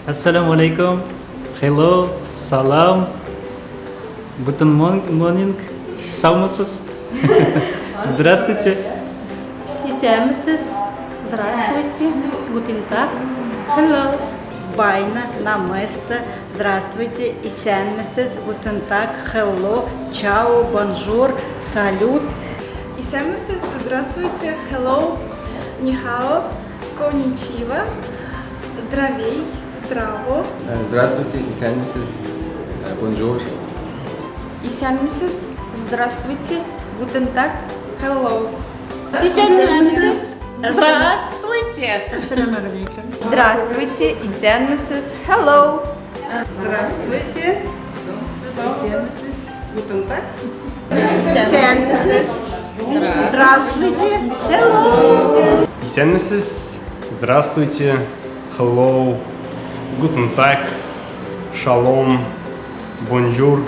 Әссәламү алейкум. Hello, салам. Guten morning. Саумысыз? Здравствуйте. Исәнмесез. Здравствуйте. Guten Tag. Hello. Байна, наместе, здравствуйте, исәнмесез, guten Tag, hello, чао, bonjour, салют. Исәнмесез, здравствуйте, hello, нихао, коничива, здравей, здраво. Здравствуйте, исәнмесез, bonjour. Исәнмесез, здравствуйте, guten Tag, hello. Исәнмесез. Здравствуйте. Әссәламү алейкум. Здравствуйте, исәнмесез, hello. Здравствуйте. Исәнмесез. Guten Tag. Исәнмесез. Здравствуйте. Hello. Исәнмесез, здравствуйте, hello, guten Tag, шалом, bonjour.